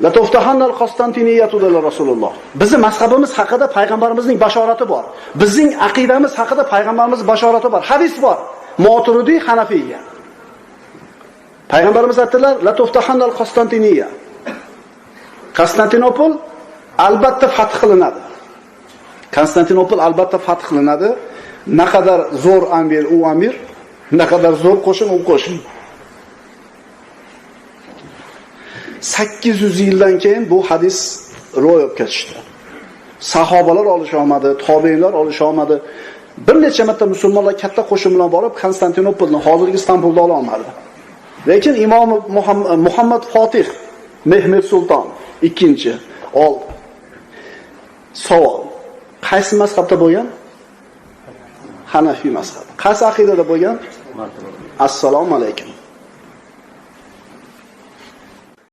La tuftahannal Konstantiniyatu dedilar Rasululloh. Bizning mazhabimiz haqida payg'ambarimizning bashorati bor. Bizning aqidamiz haqida payg'ambarimiz bashorati bor. Hadis bor. Moturidiy Hanafiyya. Payg'ambarimiz aytdilar, la tuftahannal Konstantiniya. Konstantinopol albatta fath qilinadi. Konstantinopol albatta fath qilinadi. Naqadar zo'r amir u amir, naqadar zo'r qo'shin u qo'shin. 800 yildan keyin bu hadis ro'yobga tushdi. Sahobalar olisha olmadi, tobiinlar olisha olmadi. Bir necha marta musulmonlar katta qo'shin bilan borib Konstantinopolni, hozirgi Istanbulda ola olmadi. Lekin Imom Muhammad Fotih Mehmet Sulton ikkinchi oldi. Savol. Qaysi mazhabda bo'lgan? Hanafiy mazhabi. Qaysi aqidada bo'lgan? Assalomu alaykum.